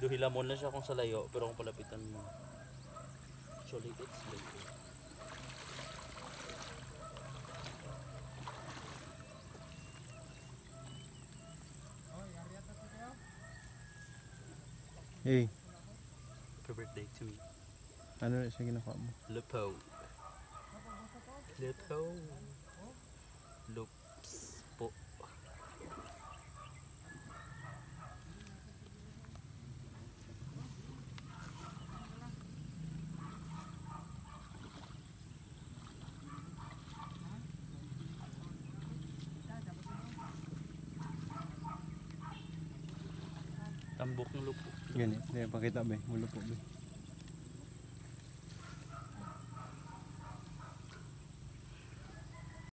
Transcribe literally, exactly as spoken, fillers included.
Hilamon na siya kung sa layo, pero kung palapitan mo, actually, it's layo. Hey, Happy birthday to me. Ano na siya ginakuha mo? Lupo. Lupo. Loops po. Tambok ng lupo. Gani, di pakita ba? Mulupo ba?